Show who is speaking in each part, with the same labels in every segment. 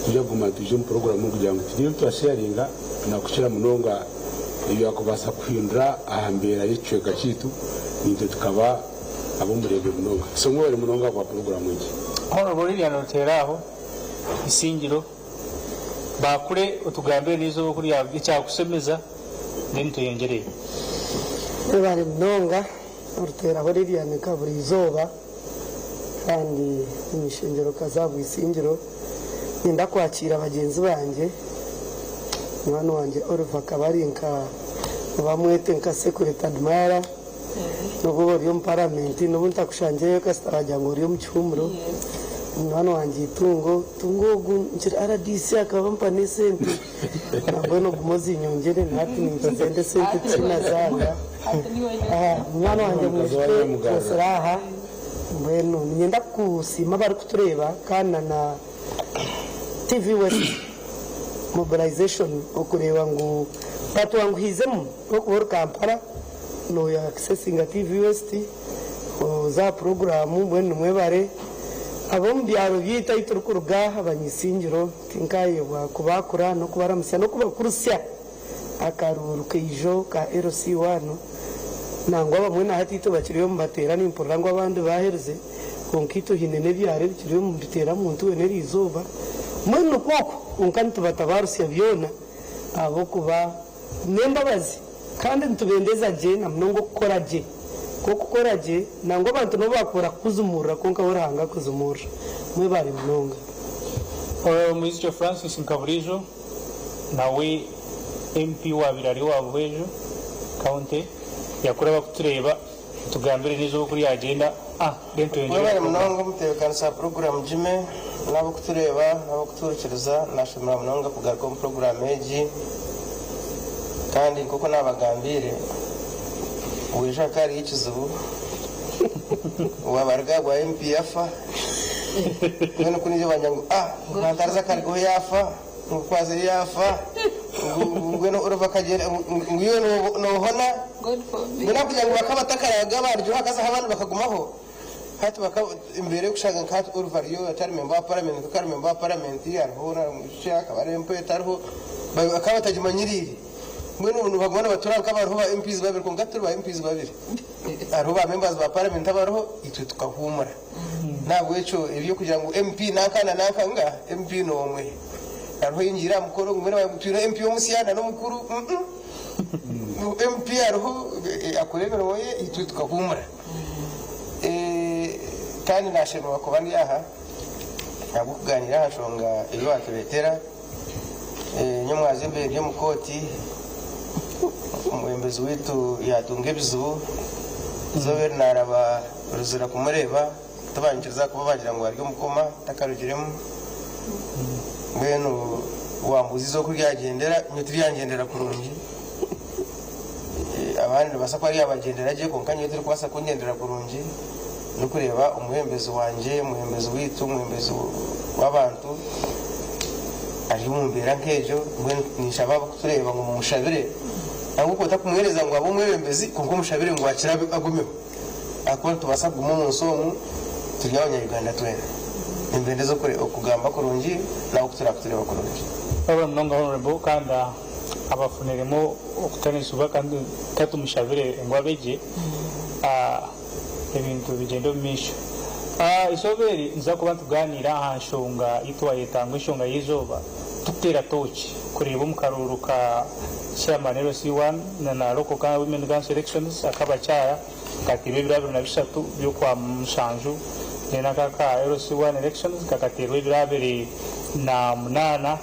Speaker 1: Nitwija kuguma nitwija omu puroguraamu kugira ngu tugire ebi twasheyaringa na kukira munonga ebyakubaasa kuhindura aha mbeera y'ekicweka kyaitu naitwe tukaba ab'omurembe munonga. So mwebare munonga ahabwa puroguraamu egi.
Speaker 2: Honourable Lilian Oteraaho, Isingiro, Bakure otugambire n'eizooba oku ekyakushemeza then tweyongyereyo.
Speaker 3: Mwebare munonga Oruteeraho Lilian nka buri izooba kandi omu ishengyero kazi ahabwa Isingiro niinyenda kwakiira bagyenzi bangye munywani wangye Oliver akaba ari nka nibamwete nka secret admirer N'obu oba ori omu paramenti, n'obu ntakushangireyo kasita baagira ngu ori omu kihuumuro, munywani wangye Itungo, Itungo ogu nkiri RDC akaba ampa n'esente, nambwenu ogume ozinyongyere na hati ninkizenda esente tikinazanga. Munywani wangye mwijukye Twosire aha, mbwenu niinyenda kusiima abarikutureeba kandi na na TV West mobilization okureeba ngu batwanguhiizemu n'okuba ori Kampala, Noya accessinga TV West oza aha puroguraamu mbwenu nimwebare. Ab'omu byaro byaitu ahu turikuruga abanyisingiro tinkayebwa kubaakura n'okubaramutsya n'okubakurutsya akaruuru kaijo ka LC one. Nangwa abamwe na hati itwe bakiriyo nibateera nimpurira ngu abandi baaherize kwonka itwe haine n'ebyaro ebikiriyo nibiteera muntu weena eriizooba. Mbwenu nikwo okwo kwonka nitubatabarutsya byona ahabw'okuba N'embabazi kandi nitubendeza gye na munonga okukora gye. Ku okukora gye, nangwa abantu n'obu baakubura kukuzimurira kwonka we Ruhanga akuzimurira. Mwebare munonga.
Speaker 2: Omwizikye Francis Nkaburiijo nawe MP owaabaire ari owa Buhweju County yakura abarikutureeba tugambire n'eizooba oku ryagyenda then tweyongyere
Speaker 4: Mwebare
Speaker 2: omu program.
Speaker 4: munonga omutebeekanisa wa puroguraamu Jimmy n'abarikutureeba n'abarikutuhurikiriza. Naashemererwa munonga kugaruka omu puroguraamu egi kandi nk'oku naabagambiire, bwija hakaba hariyo ekizibu, waaba ari aha gwa MP afa, mbwenu ku niija bangira ngu ah ngu akarugaho yaafa. Ngu kwazire yaafa, ngu mbwenu Oliver akagyenda, ngu iwe noohona, mbwenu ahakugira ngu bakaba batakaraga barugyeho hakazaho abandi bakagumaho, hati bakaba embeera erikushanga nka hati Oliver ariyo atari memba wa paramenti kwonka ari memba wa paramenti hariho na mwishiki akaba ari MP etariho, bakaba batagimanyiriire. Mbwenu nibaguma nibatuura nk'abariho ba MPs babiri kwonka tituri ba MPs babiri, hariho ba members ba paramenti abariho itwe tukahuumura. N'ahabw'ekyo eby'okugira ngu MP nanka na nanka nga MP n'omwe. Hariho oyingiire aha mukoro ngu mbwenu ngu twine MP omusya na n'omukuru mm MP ariho akora emirimo ye itwe tukahuumura. Kandi naashemererwa kuba ndi aha ahabw'okugaaniira aha nshonga ei baatureetera. Nyomwazi embeera eri omu kooti, omwebembezi waitu yaatunga ebizibu, eizooba eri naaraba Ruzira kumureeba, tibanyikiriza ahakuba baagira ngu ari omu koma takarugiremu. Mbwenu wambuuza eizooba oku ryagyendera, nyowe tiryangyendera kurungi. Abandi nibabaasa kuba ryabagyendera gye kwonka nyowe tirikubaasa kungyendera kurungi. Ndikureeba omwebembezi wangye, omwebembezi waitu, omwebembezi w'abantu ari omu mbeera nk'egyo, mbwenu ninshaba abarikutureeba ngu mumushabire. Nangwa ku otarikumuheereza ngu abe omwebembezi kwonka omushabire ngu akire agumeho. Ahakuba nitubaasa kuguma omu nsi omu turi Abanya-Uganda twena. Nimbendeza okugamba kurungi nawe ku turaakutureeba kurungi.
Speaker 2: Webale munonga Honourable kandi abafuniremu okutanisibwa kandi katumushabire ngu abe gye ebintu bigyende omu maisho. Eizooba eri nituza kuba nitugaaniira aha nshonga ei twayeta ngu enshonga y'eizooba tukuteera tooki kureeba omu karuuru ka Chairman LC1 na na Local Women Council Elections ak'abakyara kakateerwa ebiro 23 by'okwa mushanju then aka aka LC1 Elections kakateerwa ebiro 28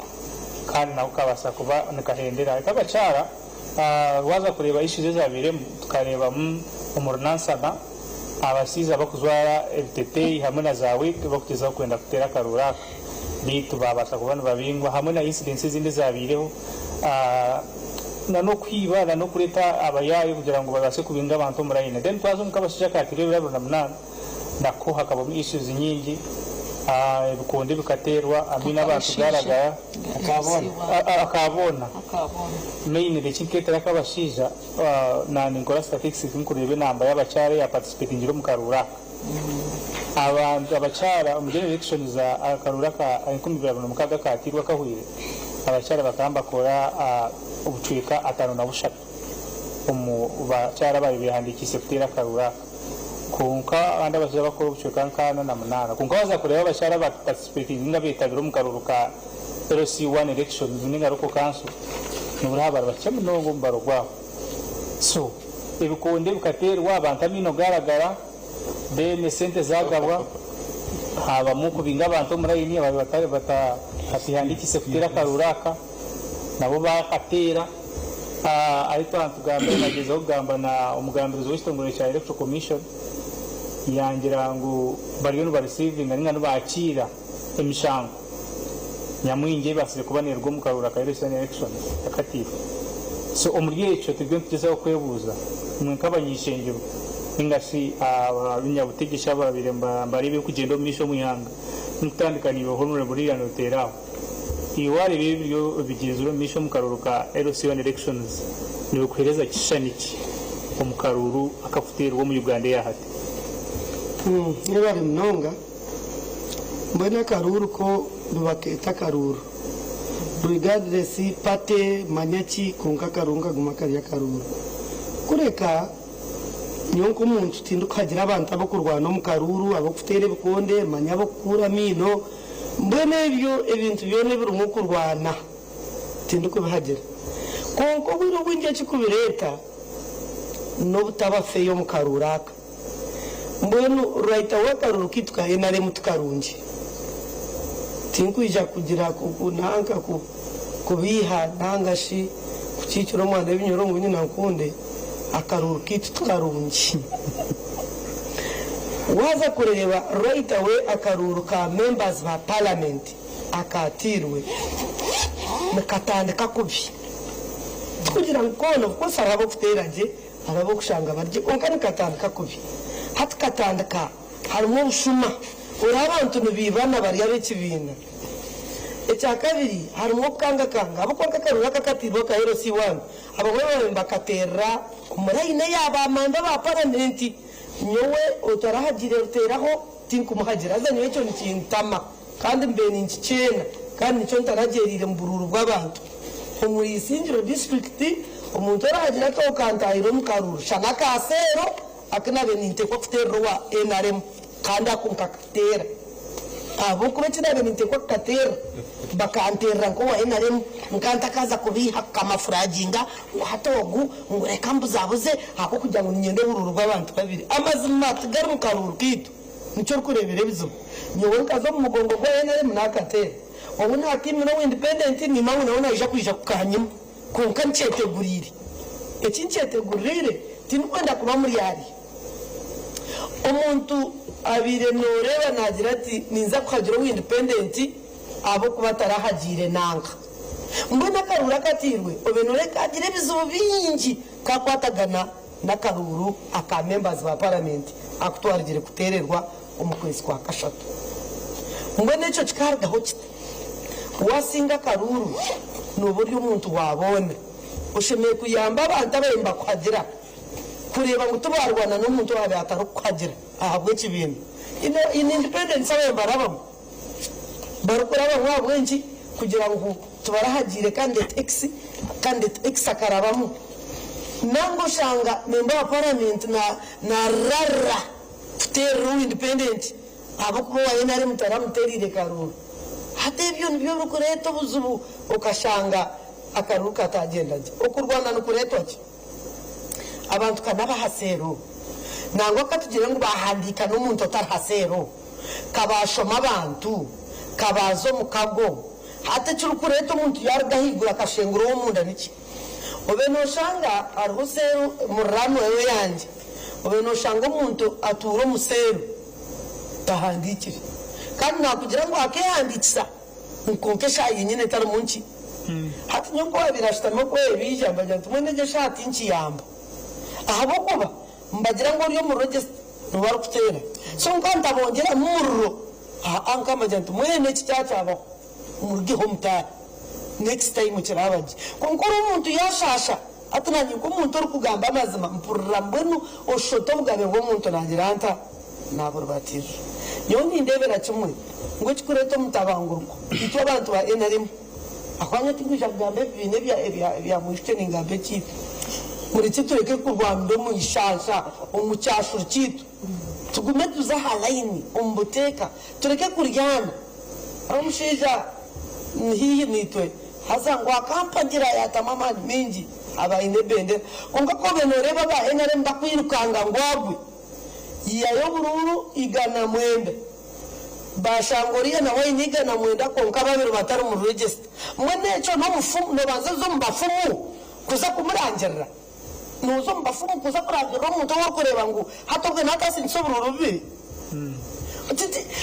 Speaker 2: kandi nako kabaasa kuba nikahendera. Ak'abakyara waaza kureeba issues ezabairemu tukareebamu omuri Nansana abashaija abakujwara ebiteteeyi hamwe na za wig bakugyezaho kwenda kuteera akaruuru aka beitu babaasa kuba nibabingwa hamwe na incidents ezindi ezabaireho na n'okwiba na n'okureeta abayaayi kugira ngu babaase kubinga abantu omu layini. Then twaza omu kabashaija akateerwa ebiro 28 nako hakabamu issues nyingi, ebikondo bikateerwa, amaino abantu gaaragara, aka boona. Mainly eki nkeetera ak'abashaija, naanye ninkora statistics nkureeba enamba y'abakyara eya participatingire omu karuuru aka. Abantu abakyara omu general elections akaruru aka 2026 akatirwe akahwire, abakyara bakaba nibakora obucweka 53 omu bakyara ababaire behandikiise kuteera akaruru aka. Kwonka abandi abashaija bakora obucweka nka 48. Kwonka waaza kureeba abakyara aba participatinze ninga abetabire omu karuru ka LC1 elections ninga local council niburiho bari bakye munonga omubaro gwabo. So ebikonde bikateerwa abantu amaino garagara then esente zagabwa habamu okubinga abantu omu layini ababaire batahandikiise kuteera akaruru aka nabo bakateera. Ahi twaba nitugambira nagyezaho kugamba na omugambirizi w'ekitongore kya Electoral Commission yangira ngu bariyo nibarisiivinga ninga nibakiira emishango nyamwingi ebaasize kuba neeruga omu karuuru aka LC1 elections akatiirwe. So omuri ekyo turiyo nitugyezaho kwebuuza imwe nk'abany'ishengyero ninga shi abanyabutegyeki ababaire nibareeba ebirikugyenda omu maisho omu ihanga, nikutandika naiwe Honourable Lilian Oteraaho. Iwe waareeba ebiri ebigyenzire omu maisho omu karuuru ka LC1 elections nibikuheereza kishushani ki omu karuuru akakuteerwa omu Uganda eya hati?
Speaker 3: Mwebare munonga. Mbwenu akaruuru ko nibakeeta akaruuru regardless party manya ki kwonka akaruuru nikaguma kari akaruuru. Kureka nyowe nk'omuntu tindikuhagira abantu abakurwana omu karuuru, abakuteera ebikonde manya abakukuura amaino, Mbwenu ebyo ebintu byona ebirimu okurwana tindikubihagira. Kwonka obwire obwingi ekirikubireeta n'obutaba feeya omu karuuru aka. Mbwenu right away akaruuru kaitu ka nrm ti karungi. Tinkwija kugira nanka kubeiha nanga shi kukiikira omwana w'ebinyoro ngu nyina nkunde, akaruuru kaitu ti karungi. Waaza kureeba right away akaruuru ka members ba parliament akateirwe nikatandika kubi. Tikugira ngu koona of course hariho abokuteera gye hariho abokushanga bari gye kwonka nikatandika kubi. Hati katandika harimu obushuma oreeba abantu nibaibana bari abekibiina. Ekyakabiri harimu okukangakanga ahabw'okuba nk'akaruuru aka akateirwe aka LC one abamwe babaire nibakateerera omu line eya ba manda ba paramenti. Nyowe otarahagiire ruteeraho tinkumuhagira, haza nyowe ekyo nikintama, kandi mbaire ninkikyeena, kandi nikyo ntaragyereire mu buruuru bw'abantu. Omuri Isingiro disiturikiti, omuntu orahagira ati okantahira omu karuuru, shana aka seero aku naabaire ninteekwa kuteerera owa nrm kandi ako nkakateera. Ahabw'okuba eki naabaire ninteekwa kukateera, bakanteerera nk'owa nrm, nka ntakaaza kubeiha kukamafuraginga ngu hati ogu ngu reka mbuzabuze ahabw'okugira ngu niinyenda oburuuru bw'abantu babiri. Amazima tigari mu karuuru kaitu, nikyo orikureebera ebizibu. Nyowe nkaza omu mugongo gwa nrm naakateera. Obu naatiimire owa independent niimanya ngu nawe naija kwija kukanyima kwonka nkyeteguriire. Eki nkyeteguririire tindikwenda kuba muryarya. Omuntu abaire nooreeba naagira ati ninza kuhagira owa independent ahabw'okuba tarahagiire nanka. Mbwenu akaruuru akatairwe obe nooreeba kaagira ebizibu bingi kaakwatagana n'akaruuru aka members ba paramenti akutwarigire kuteererwa omu kwezi kwa kashatu. Mbwenu ekyo kikarugaho kita? Waasinga akaruuru nooba ori omuntu wa boona. Oshemereire kuyamba abantu ababaire nibakuhagira kureeba ngu tibaarwana n'omuntu owaabaire atarikukuhagira ahabw'ekibiina. In independence ababaire nibarabamu barikurabamu ahabw'enki? Kugira ngu tibarahagiire candidate X, candidate X akarabamu. Nangwa oshanga memba wa paramenti naararira kuteerera owa independent ahabw'okuba owa nrm taramuteereire karuuru. Hati ebyo nibyo birikureeta obuzibu okashanga akaruuru kataagyenda gye. Okurwana nikureetwa ki? Abantu ka n'abaha seero. Nangwa ka tugire ngu baahandiika n'omuntu otari ha seero, ka baashoma abantu, ka baaza omu kago. Hati ekirikureeta omuntu yaaruga ahaiguru akashengura ow'omunda niki? Obe nooshanga hariho seero muriraanwa we yangye, obe nooshanga omuntu atuura omu seero tahandiikire. Kandi naakugira ngu akeehandiikisa. Kwonka eshaaha yenyini etarimu nki. Hati nyowe ku waabaire ashutami okwo ebiija mbagira nti mbwenu egyo eshaaha tinkiyamba ahabw'okuba mbagira ngu ori omu register niwe arikuteera so nka ntabongyeramu muriro aa nka mbagira nti mbwenu eki kyakyabaho murugeho mutaahe next time kiraaba gye. Kwonka ori omuntu yaashaasha hati naanye nk'omuntu orikugamba amazima mpurira mbwenu oshusha oti obugabe bw'omuntu naagira nta? Naaburibatiirira. Nyowe nindeebera kimwe ngu ekirikureeta omutabanguruko itwe abantu ba nrm, ahakuba nyowe tindikwija kugamba ebibiina ebya ebya ebya mwijukye ningamba ekyaitu. Murekye tureke kurwanira omu ishaasha, omu kyashuri kyaitu. Tugume tuze aha layini omu buteeka, tureke kuryana. Hariho omushaija haihi naitwe haza ngu akampagira yaatamu amaani maingi aba aine ebendera. Kwonka ku obaire nooreeba aba nrm bakwirukanga ngu agwe, Yaihayo oburuuru 190. Baashanga oriya nawe aine 190 kwonka babiri batari mu register. Mbwenu ekyo n'omufumu, noobanza oze omu bafumu kuza kumurangirira? Nooza omu bafumu kuza kurangirira omuntu ou orikureeba ngu hati obwe naakasingisa oburuuru bubiri?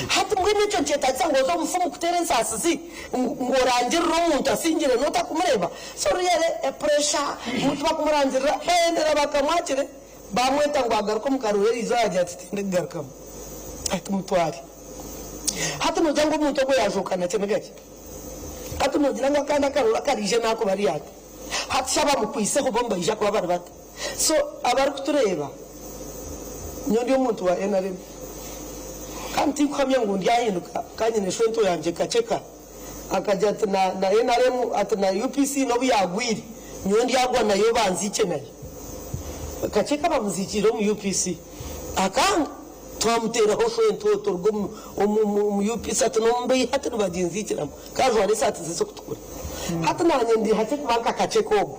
Speaker 3: Hati mbwenu ekyo nikyetaagisa ngu oze omu mufumu kuteera ensaasi ngu orangirire omuntu asingire n'otakumureeba? So really a pressure, omuntu bakumurangirira bayendera bakamwakire. Baamweta ngu agaruke omu karuuru eryo izooba yaagira ati, Tindikugarukamu. Ati, Mutware. Hati noogira ngu omuntu ogwo yaajuuka na kiniga ki? Hati noogira ngu akandi akaruuru akaraije naakuba ari ata? Hati shi abamukwitseho bo nibaija kuba bari bata? So abarikutureeba, nyowe ndi omuntu wa nrm kandi tinkuhamya ngu ndyahinduka ka nyine shwento yangye kakye ka akagira ati na na nrm ati na UPC nobu yagwire nyowe ndyagwa nayo banziikye nayo. Kakye ka bamuziikiire omu UPC akanga twamuteeraho shwento turuga omu omu omu UPC ati nomubeiha ati nibaginziikiramu ka ajwara esaati ze ez'okutukura. Hati nanye ndi hakye kuba nka Kakyeka ogwo.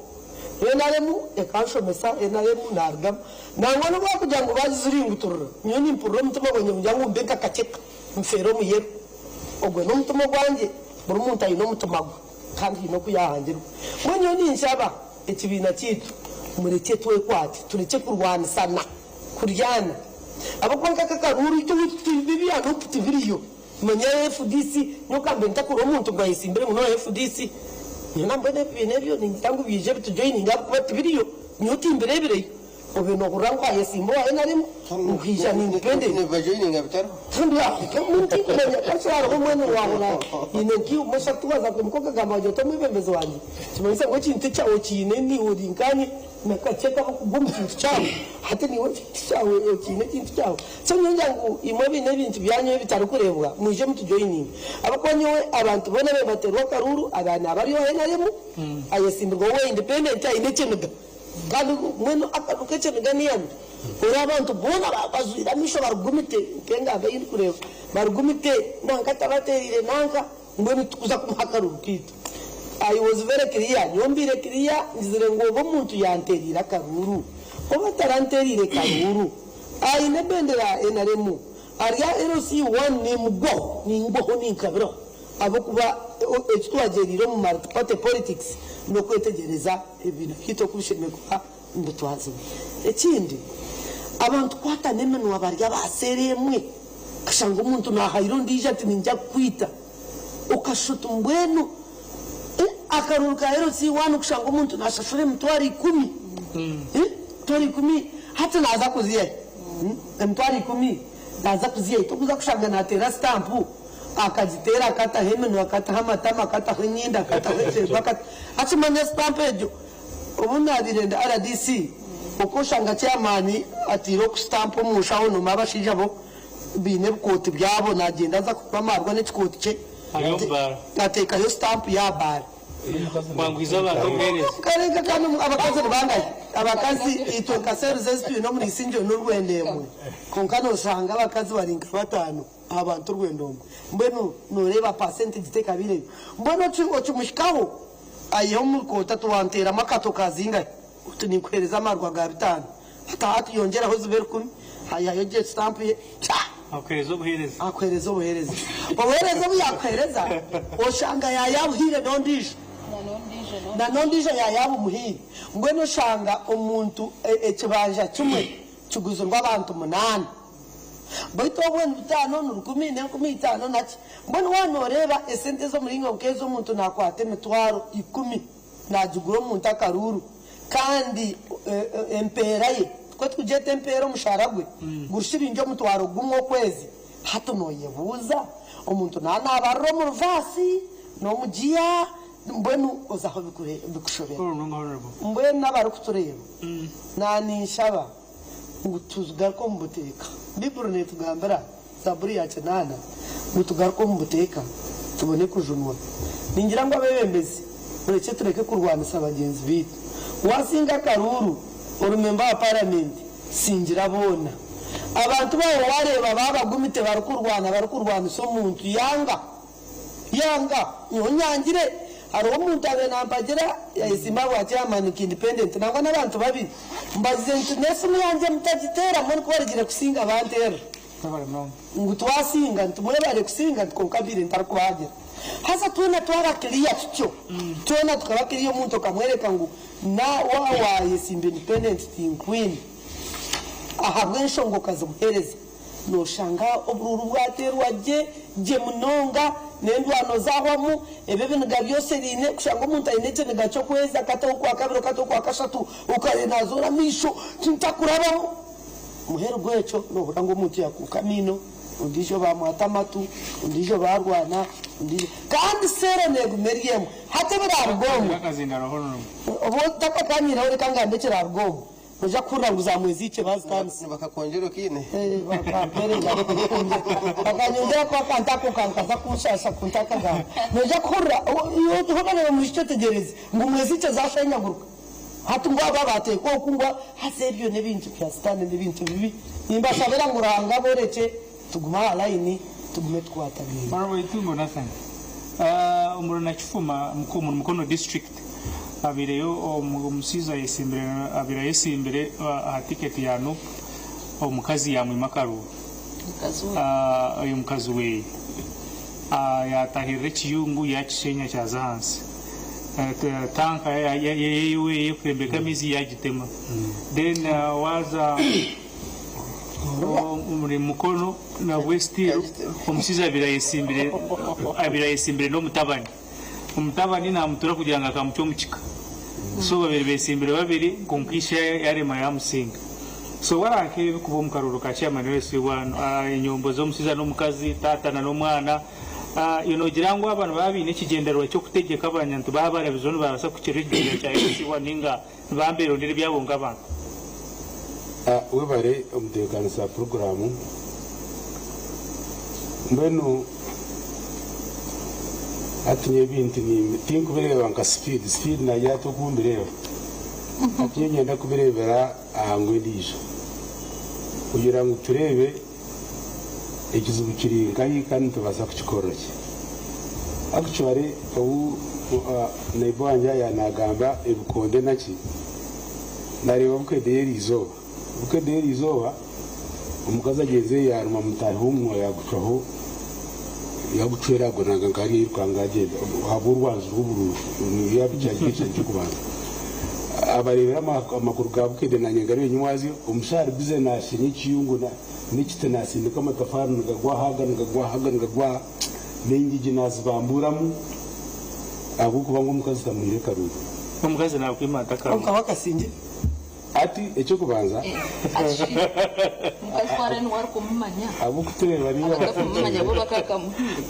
Speaker 3: Nrm ekanshomesa, nrm narugamu. Nangwa nobu bakugira ngu bagiziringuturira nyowe nimpurira omutima gwangye nigugira ngu mbe nka Kakyeka nfeere omu yellow. Ogwo n'omutima ogwangye, buri muntu aine omutima gwe kandi haine oku yaahangirwe. Mbwenu nyowe ninshaba ekibiina kyaitu murekye twekwate, turekye kurwanisana, kuryana ahabw'okuba nk'aka akaruuru itwe owaitu tibibya Nup tibiriyo. Manya FDC, nyowe ka mbe ntakura omuntu ngu ayesimbire ngu n'owa FDC. Nyowe nambwenu ebibiina ebyo ningira ngu byije bitujoyininge ahabw'okuba tibiriyo, nyowe timbireebireyo. Obe nohurira ngu hayesimba owa nrm ngu haija ni independent.
Speaker 4: Nibajoininga bitariho.
Speaker 3: Kandi aho tinkumanya kasi hariho mbwenu wahura haine nkiiwe oshatu waza kwimuka okagamba wagira oti omwebembezi wangye nikimanyisa ngu ekintu ekyawe okiine niiwe ori nkanye nakakye kabakugwa omu kintu kyawe hati niiwe ekintu kyawe okiine ekintu kyawe so nyowe ngira ngu imwe abaine ebintu byanyu ebitarikureebwa mwije mutujoininge ahabw'okuba nyowe abantu boona ababaire nibateerwa akaruuru aba naaba ari owa nrm ayesimbirwe owa independent aine ekiniga. Kandi mbwenu akantu k'ekiniga niyana, ori abantu boona bazwire amaisho barigumite nk'engamba ei ndikureeba, barigumite nanka tabateereire nanka, mbwenu titukuza kumuha akaruru kaitu. I was very clear, nyowe mbaire clear ngizire ngu oba omuntu yanteereire akaruuru oba ataranteereire karuuru, aine ebendera ya nrm, ari aha LC one nimugwaho, ningwaho ninkabiraho. Ahabw'okuba eki twagyereire omu multi-party politics n'okwetegyereza ebibiina byaitu oku bishemereire kuba nibitwazibwa. Ekindi, abantu kukwatana eminwa bari aba seeri emwe, okashanga omuntu naahayira ondiijo ati niinyija kukwita, okashusha oti mbwenu akaruuru ka LC one kushanga omuntu naashashura emitwaro ikumi, emitwaro ikumi hati naaza kuziiha hi? Emitwaro ikumi naaza kuziiha hi? Torikuza kushanga naateera sitampu. Akagiteera akataho eminwa, akataho amatama, akataho enyindo, akataho ekyeba, akataho. Akimanya sitampu egyo. Obu naabaire ndi rdc, okwo oshanga chairman ataire oku sitampu omu nshaho noomanya abashaija bo baine ebikooti byabo naagyenda aza kunywa amaarwa n'ekikooti kye
Speaker 2: Ari omu baara.
Speaker 3: ateekayo sitampu ye aha baara.
Speaker 2: Kwangwiza abantu obuheereza.
Speaker 3: Kareka kandi abakazi nibangahi? Abakazi itwe nka series ezi twine omuri Isingiro n'orwenda emwe kwonka nooshanga abakazi bari nka bataano. Aha bantu orwenda omwe. Mbwenu nooreeba percentage tekabaireyo. Mbwenu okimuhikaho aiha omu rukooti ati wanteeramu akato ka zingahi? Oti ninkuheereza amarwa ga bitaano. Ati hati yongyeraho zibe rukumi. Aihayo gye stamp ye. Kya!
Speaker 2: Akuheereza obuheereza.
Speaker 3: Akuheereza obuheereza. Obuheereza obu yaakuheereza oshanga yaayabuhaire n'ondiijo. Na n'ondiijo yaayabumuhaire. Mbwenu oshanga omuntu ekibanja kimwe kiguzirwe abantu munaana. Baitu obwo ni bitaano, ni rukumi, n'enkumi itaano na ki. Mbwenu waaba nooreeba esente ez'omuringo nk'ezo omuntu naakwata emitwaro ikumi naagigura omuntu akaruuru kandi empeera ye, tikwo turikugyeta empeera omushaara gwe guri shiringi omutwaro gumwe okwezi, hati nooyebuuza omuntu naaba naabarira omu rivaasi, n'omu giya, mbwenu oza aho bikushobera. Mbwenu abarikutureeba, naaninshaba. ngu tugaruke omu buteeka. Baiburi neetugambira, Zaaburi ya kinaana, ngu tugaruke omu buteeka tubone kujunwa. Ningira ngu abeebembezi murekye tureke kurwanisa bagyenzi baitu. Waasinga akaruuru ori memba wa paramenti, singira boona. Abantu baawe waareeba baabagumi tibarikurwana barikurwanisa omuntu, yanga. Yanga! Nyowe nyangire. Hariho omuntu abaire nampagira yayesimba ahabwa chairman nka independent nangwa n'abantu babiri. Mbagize nti n'esimu yangye mutagiteera mbwenu ku barigire kusinga banteerera. Ngu twasinga nti mwebare kusinga nti kwonka mbaire ntarikubahagira. Haza twena twaba clear tutyo, twena tukaba clear omuntu okamworeka ngu na waaba wayesimba independent tinkwine ahabw'enshonga okazimuheereza. Nooshanga oburuuru bwateerwa gye gye munonga, n'endwano zaahwamu, ebi ebiniga byose biine kushanga omuntu aine ekiniga ky'okwezi akataho okwakabiri okataho okwakashatu okareeba naazoora amaisho ntakurabamu. Muheru gw'ekyo noohurira ngu omuntu yaakuuka amaino, ondiijo baamwata amatu, ondiijo baarwana, ondiijo kandi seero neeguma eri emwe. Hati ebiraaruga omwo, obu otakakaaniireho reka ngambe ekiraaruga omwo. Noija kuhurira ngu za mweziikye baazitandisa.
Speaker 4: Nibakakwongyera okiine.
Speaker 3: Bakampeereza bakanyongyeraku akantu ako kankaza kunshaasha ku ntakagamba. Noija kuhurira hoona reeba omwishiki otegyereze ngu mweziikye zaashenyaguruka. Hati ngu aba baateekwa oku ngu haza ebyo n'ebintu bya sitaane n'ebintu bibi. Nimbashabira ngu Ruhanga aborekye tugume aha layini tugume tukwatagaine.
Speaker 2: Honourable Itungo Nathan, Omuri Nakifuma omuri Mukono district habaireyo omushaija abaire ayesimbire aha tiketi ya Nup omukazi yamwima akaruuru omukazi weye yatahirira ekiyungu yakishenya kyaza ahansi tanka yeye eyokurembeka amaizi yagitema then waza Omuri Mukono nabwe still omushaija abaire ayesimbire abaire ayesimbire n'omutabani. Omutabani namutura kugira ngu akamucwa omu kika. So babaire besimbire babiri kwonka ishe yarema yamusinga. So waranka ebikuba omu karuuru ka chairman LC1 enyombo z'omushaija n'omukazi, taata na n'omwana iwe nogira ngu aba nibaba baine ekigyendererwa ky'okutegyeka abanyantu baaba barabizeho nibabaasa kuhikirira ekigyendererwa kya LC1 ninga Nibamberondera ebyabo nk'abantu.
Speaker 1: Webare omutebekanisa wa puroguraamu. Mbwenu hati nyowe ebintu tinkubireeba nka sipiidi, sipiidi nagira ati oku mbireeba. Hati nyowe niinyenda kubireebera aha ngu endiijo kugira ngu tureebe ekizibu kiri nkahi kandi nitubaasa kukikorera ki. Actually obu neighbour wangye yaaba nagamba ebikonde naki, nareeba Bukedde y'eriizooba. Bukedde y'eriizooba omukazi agyenzire yaaruma mutaahi w'omunwa yaagucwaho yaagucwera ago nanga nka hariya yairukanga agyenda ahabw'orwanju rw'oburuuru niyo yaaba kyagira ekintu ky'okubanza. Abareebire amakuru ga Bukedde nanye ngareeba enyima waazyo, omushaija ari bize naashenya ekiyungu n'ekiti naasindika amatafaari nigagwa aha aga nigagwa aha aga nigagwa aha. N'enyigi naazibambuuramu, ahabw'okuba ngu omukazi tamuhaire karuuru.
Speaker 2: Omukazi naakwima ata akaruuru?
Speaker 3: Kwonka we akasingire.
Speaker 1: Ati, Eky'okubanza.
Speaker 5: Ati shi, omukazi ku araabe niwe arikumumanya,
Speaker 1: Ab'okuteeba ninga
Speaker 5: abatakumumanya bo bakaakamuhaire?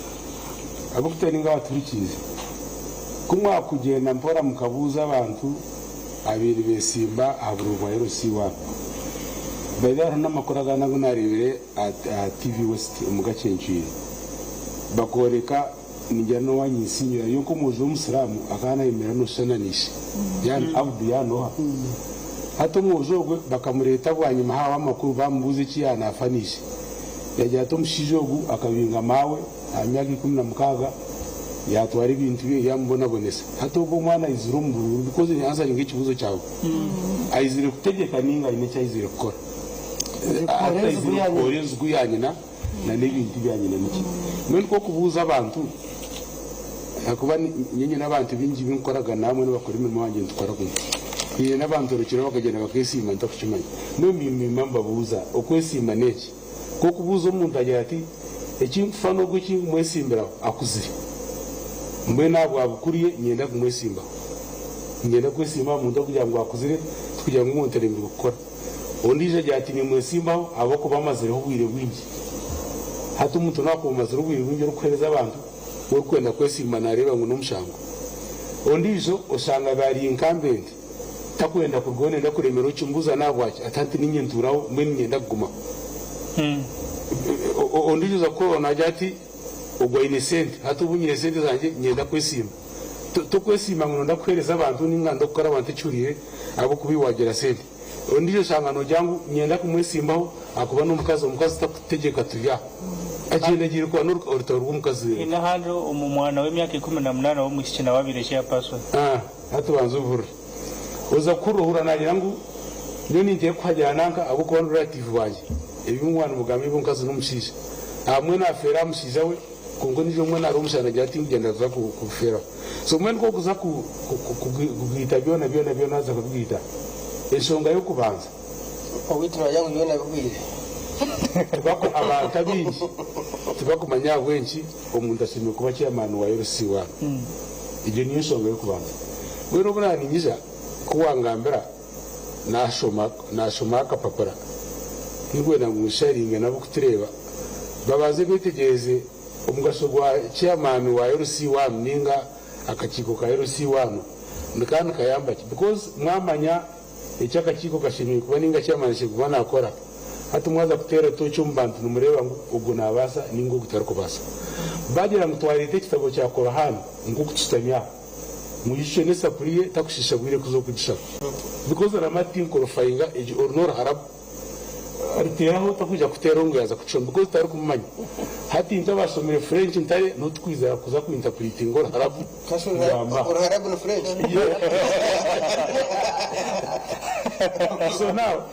Speaker 1: Ab'okuteeba ninga abaturikiize. Ku mwakugyenda mpora mukabuuza abantu abaire nibeesimba aha bururu bwa LC1. By the way hariho n'amakuru agandi agu naareebire aha TV West omu Gakyencwire. Bakooreka ningira n'owa Nyinsinyura ariyo nk'omwojo w'omusiraamu akaba nayemerera nooshushana na ishe yaani Abdu yaani oha. Hati omwojo ogwe bakamureeta bwanyima haabaho amakuru baamubuuza eki yaaba naafa na ishe. Yaagira ati omushaija ogu akabinga maawe aha myaka 16 yaatwara ebintu bye yaamubonabonesa. Hati ogwo omwana aizire omu buruuru because answeringa ekibuuzo kyawe aizire kutegyeka ninga aine eki aizire kukora?
Speaker 3: Kuhoora enzigu ya nyina.
Speaker 1: Kuhoora enzigu ya nyina na n'ebintu bya nyina niki. Mbwenu nikwo kubuuza abantu ahakuba nyowe nyine abantu baingi abu nkoragana hamwe nibakora emirimo yangye nitukora kumwe. Haine n'abantu orukira bakagyenda bakeesiima ntakukimanya. Mbwenu nimba mbabuuza okwesiima n'eki? Nk'okubuuza omuntu agira ati, Eki nkufa n'ogu eki nkumwesimbiraho akuzire. Mbwenu ahabwa bukuru ye niinyenda kumwesimbaho. Niinyenda kwesimba aha muntu arikugira ngu akuzire tikugira ngu omuntu aremirwe kukora. Ondiijo agira ati, Nimwesimbaho ahabw'okuba amazireho obwire bwingi. Hati omuntu naakuba omazire obwire bwingi orikuheereza abantu, we orikwenda kwesimba naareeba ngu n'omushango. Ondiijo oshanga abe ari incumbent. Takwenda kurugaho nayenda kuremera okimubuuza nahabwaki ati hati ninye ntuuraho mbwenu niinyenda kugumaho. Ondiijo oza kukurora naagira ati ogu aine sente hati obu nyine sente zangye niinyenda kwesiima. Tokwesiima ngu noyenda kuheereza abantu ninga noyenda kukora abantu ekihuriire ahabw'okuba iwe waagira sente. Ondiijo oshanga noogira ngu niinyenda kumwesimbaho ahakuba n'omukazi, omukazi takutegyeka turi aha. Agyenda agiire kurwana orutaro rw'omukazi.
Speaker 2: Haine ahandi omu mwana w'emyaka 18 w'omwishiki nawe abaire chairperson.
Speaker 1: Hati banza obuhurire. Oza kuhurira ohurira naagira ngu nyowe ninteekwa kuhagira nanka ahabw'okuba ni relative wangye. Ebi mwaba nimugamba eby'omukazi n'omushaija. Ahamwe naafeera aha mushaija we kwonka ondiijo mbwenu hariho omushaija naagira ati tinkugyenda kuza kufeeraho. So mbwenu ku orikuza kugaita byona byona byona waaza kubigaita, enshonga y'okubanza.
Speaker 4: Owaitu naagira ngu byona bihweire.
Speaker 1: Abantu abaingi tibakumanya ahabw'enki omuntu ashemereire kuba chairman wa LC1. Egyo niyo nshonga y'okubanza. Mbwenu obu naaninyija ku wangambira naashoma naashoma akapapura tinkwenda ngu nsharinge nabo kutureeba babanze beetegyereze omugasho gwa chairman wa LC1 ninga akakiiko ka LC1 nikaba nikayamba ki because mwamanya eki akakiiko kashemereire kuba ninga chairman ashemereire kuba naakora hati mwaza kuteera tooki omu bantu nimureeba ngu ogu naabaasa ninga ogu tarikubaasa. Baagira ngu twareeta ekitabo kya Korahani nk'oku tushutami aha. Mwijukye n'esapuri ye takushiisha bwire kuza okugishaba because arama tinkorofayinga egyo oru n'oruharabu ruteeraho takwija kuteeraho ngu yaaza kukishoma because tarikumumanya. Hati itwe abashomire French ntare niho tukwija kuza ku interpretinga oruharabu
Speaker 4: Kasi
Speaker 1: kugamba.
Speaker 4: Oruharabu ni French?
Speaker 1: So now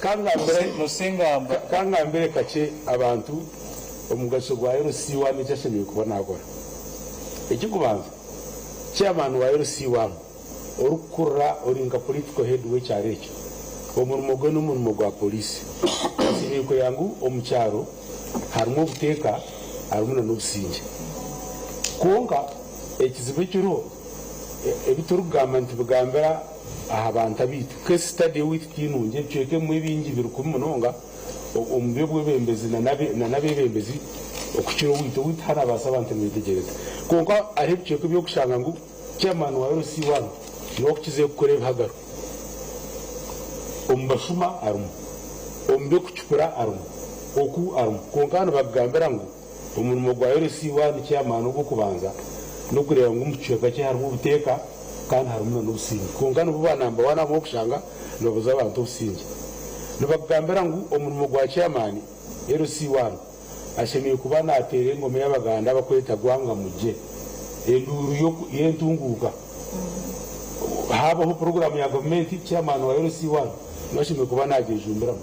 Speaker 1: kangambire
Speaker 2: Musingamba.
Speaker 1: Kangambire kakye abantu omugasho gwa LC1 eki ashemereire kuba nakora. Eky'okubanza, chairman wa LC1 orikukurira ori nka political head w'ekyaro ekyo, omurimo gwe n'omurimo gwa police. Ashemereire kureba ngu omu kyaro harimu obuteeka harimu na n'obusingye. Kwonka ekizibu ekiriho, ebi turikugamba nitubigambira aha bantu abaitu. Case study owaitu ti nungi, ebicweka ebimwe ebingi biri kubi munonga. omu by'obwebembezi na n'abeebembezi okukira owaitu. Owaitu harabaasa abantu nibeetegyereza. Kwonka hariho ebicweka eby'okushanga ngu chairman wa LC one niwe akukizeyo kukora ebihagaro. Omu bashuma arimu, omu by'okucukura arimu, oku arimu. Kwonka nibakugambira ngu omurimo gwa LC one chairman ogw'okubanza n'okureeba ngu omu kicweka kye harimu obuteeka kandi harimu na n'obusingye. Kwonka nibo ba namba one abamwe okushanga nibabuza abantu obusingye. Nibakugambira ngu omurimo gwa chairman LC one ashemereire kuba nateera engoma ey'Abaganda abakweta Gwanga Mugye, enduuru y'entunguuka. Haabaho puroguraamu ya gavumenti, chairman wa LC one niwe ashemereire kuba nagyejumbiramu.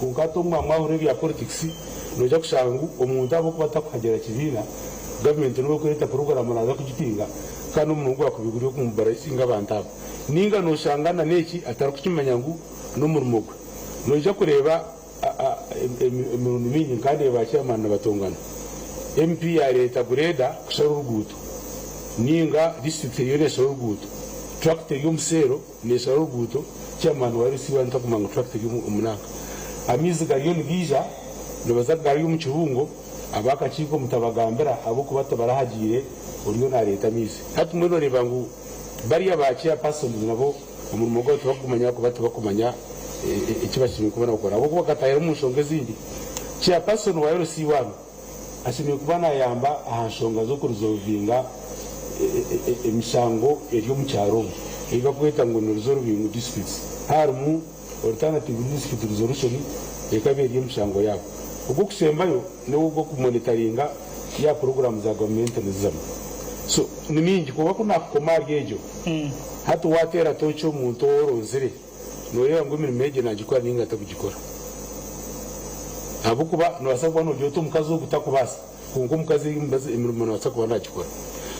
Speaker 1: Kwonka hati obu mwaba mwahurira ebya politics, noija kushanga ngu omuntu ahabw'okuba takuhagira kibiina, gavumenti nobu erikureeta puroguraamu naaza kugipinga kandi omurimo gwakubaire guri ogw'okumubarayisinga abantu abo. Ninga noshanga na n'eki atarikukimanya ngu n'omurimo gwe. Noija kureeba emirundi mingi nkandeeba ba chairman nibatongana. MP yareeta grader kushara oruguuto ninga district eriyo neshara oruguuto, tractor eri omu seero neshara oruguuto, chairman wa LC one takumanya ngu tractor eri omu nanka. Amaizi gariyo nigaija nibaza kugari omu kibungo, ab'akakiiko mutabagambira ahabw'okuba tibarahagiire oriyo nareeta amaizi. Hati mbwenu oreeba ngu bariya ba chairpersons nabo Omurimo gwabo tibakugumanya ahakuba tibakumanya eki bashemereire kuba nibakora ahabw'okuba bakatahira omu nshonga ezindi. Chairperson wa LC one ashemereire kuba nayamba aha nshonga z'okuresolvinga emishango eri omu kyaro omu ei bakweta ngu ni resolving disputes. Harimu alternative dispute resolution ekaba eri emishango yaabo. Ogw'okusembayo n'ogw'okumonitaringa ya puroguraamu za gavumenti nizizamu. So ni mingi kwonka ku naakukoma ahari egyo, hati waateera tooki omuntu ou oronzire, nooreeba ngu emirimo egyo naagikora nainga atarikugikora. Ahabw'okuba noobaasa kuba noogira oti omukazi ogu takubaasa, kwonka omukazi emirimo naabaasa kuba naagikora.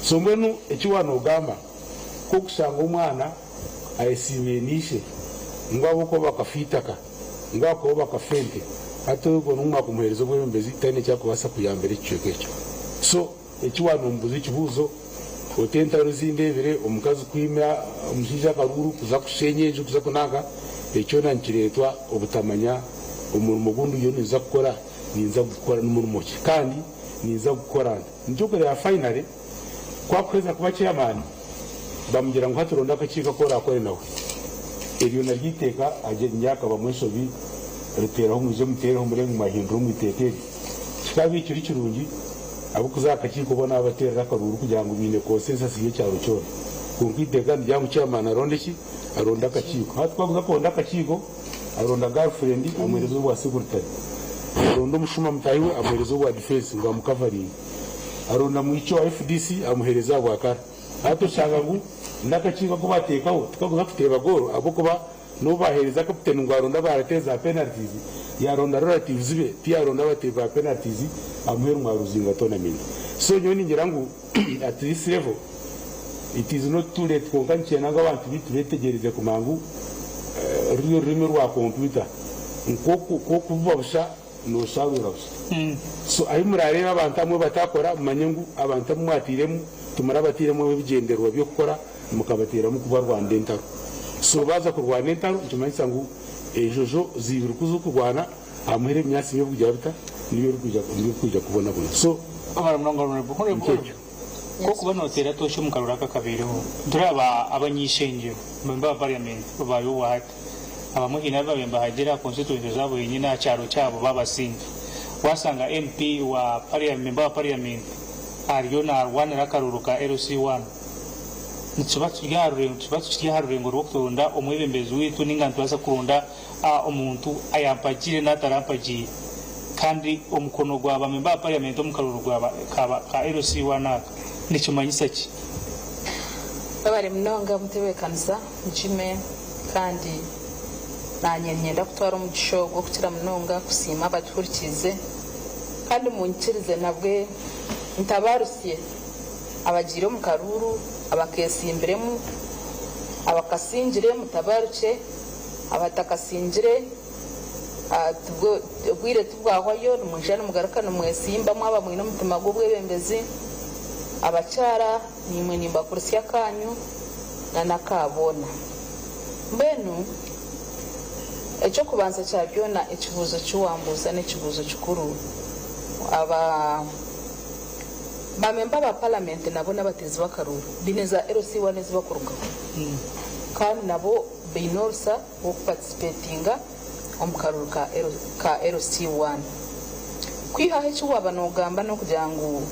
Speaker 1: So mbwenu eki waanoogamba, ku orikushanga omwana ayesiimire na ishe ngu ahabw'okuba bakafa eitaka, ngu ahakuba bakafa ente, hati ogwo n'obu mwakumuheereza obwebembezi taine eki arikubaasa kuyambira ekicweka ekyo. So eki wanombuuza ekibuuzo oti entaro ezi ndeebire, omukazi kwima omushaija akaruuru, kuza kusheenya enju, kuza kunanka, ekyo kyona nikireetwa obutamanya omurimo ogu ndiyo ninza kukora, ninza kugukora n'omurimo ki kandi ninza kugukora nta. Nikyo orikureeba finally ku arikuheza kuba chairman, bamugira ngu hati ronda akakiiko aku oraakore nawe. Eryo naryo eiteeka ryakabamu enshobi riteeraho mwije muteereho mureebe ngu mwahindura omu iteeka eryo. Kikaabaire kiri kirungi abarikuza aha kakiiko boona babateerera akaruuru kugira ngu baine consensus y'ekyaro kyona. Kwonka eiteeka nirigira ngu chairman aronde ki? Aronde akakiiko. Hati ku arikuza kuronda akakiiko, aronda girlfriend amuheereza obwa secretary, aronda omushuma mutaahi we amuheereza obwa defence ngu amukavaringe, aronda mwishiki owa FDC amuheereza ahabwa kara. Hati oshanga ngu n'akakiiko aku baateekaho tikakuza kuteeba goolo ahabw'okuba n'obu baaheereza kaputeni ngu aronde abaarateeza za penalties, yaaronda relatives be tiyaaronda abateebi ba penalties amuheru mwaruzinga tournament. So nyowe ningira ngu at this level it is not too late kwonka nikyenda ngu abantu baitu beetegyereze kumanya ngu ruri orurimi rwa kompyuta nk'okubiba busha Noosharuura busha. So ahi muraareebe abantu abamwe bataakora, mumanye ngu abantu abu mwatairemu timurabatairemu ebigyendererwa by'okukora, mukabateeramu kubarwanira entaro. So baaza kurwana entaro nikimanyisa ngu enjojo ziibire ku zirikurwana, aha muheru ebinyaatsi nibyo birikugira bita? Nibyo birikwija kubonabona. So
Speaker 2: nikyo ekyo. Kw'okuba nooteera tooki omu karuru aka akabaireho, turaba abanyeishengyero, member wa parliament, obaire obwahati. Abamwe haine abu baabaire nibahagira aha constituency zaabo henyini aha kyaro kyabo baabasinga. Waashanga MP wa parliament, member wa parliament ariyo naarwanira akaruuru ka LC one, nikiba kiri aha rurengo nikiba kiri aha rurengo rw'okuronda omwebembezi waitu nainga nitubaasa kuronda omuntu ayampagiire n'atarampagiire. Kandi omukono gwa ba member wa parliament omu karuuru gwa ka LC one aka nikimanyisa ki?
Speaker 5: Webare munonga mutebeekanisa. Nkime kandi naanye niinyenda kutwara omugisha ogu okukira munonga kusiima abatuhurikiize kandi munyikirize nabwe ntabaarusye abagiire omu karuuru, abakeesimbiremu, abakasingire mutabaarukye, abatakasingire obwire tibwahwayo nimwija nimugaruka nimwesimba mwaba mwine omutima gw'obwebembezi, abakyara naimwe nimbakurisya akaanyu. na n'aka boona. Mbwenu eky'okubanza kya byona ekibuuzo ki wambuuza n'ekibuuzo kikuru. Aba ba memba ba paramenti nabo n'abateezi b'akaruuru baine za LC one ezi bakurugaho kandi nabo baine orusa rw'okuparticipatinga omu karuuru ka LC one. Kwihaho eki waaba noogamba n'okugira ngu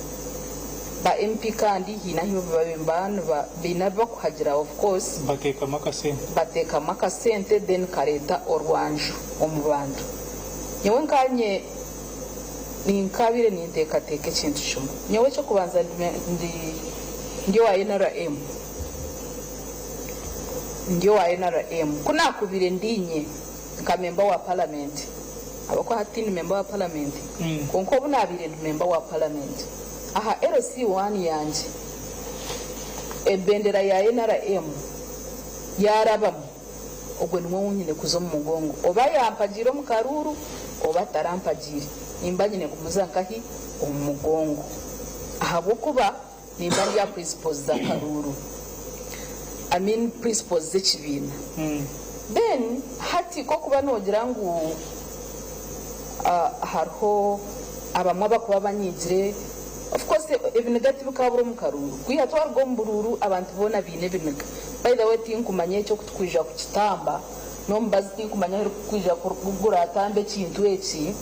Speaker 5: ba MP kandi haine ahu baba baine abu bakuhagira of course.
Speaker 2: Bateekamu akasente.
Speaker 5: Bateekamu akasente then kareeta orwanju omu bantu. Nyowe nkanye ninkabaire ninteekateeka ekintu kimwe. Nyowe eky'okubanza ndi owa nrm. Ndi owa nrm. Ku naakubaire ndi inye nka memba wa paramenti, ahabw'okuba hati tindi memba wa paramenti, kwonka obu naabaire ndi memba wa paramenti, aha LC one yangye ebendera ya nrm yaarabamu, ogwo niwe ou nyine kuza omu mugongo. Oba yaampagiire omu karuuru oba atarampagiire, nimba nyine kumuza nkahi? Omu mugongo. Ahabw'okuba Nimba ndi aha principles za karuuru I mean principles z'ekibiina then hati kokuba nogira ngu hariho abamwe abakuba banyigire of course ebiniga tibikabura omu karuuru kwiha twaruga omu buruuru abantu boona baine ebiniga by the way tinkumanya ekyo okutukwija kukitamba n'omubazi tinkumanya ahu guratamba ekintu eki.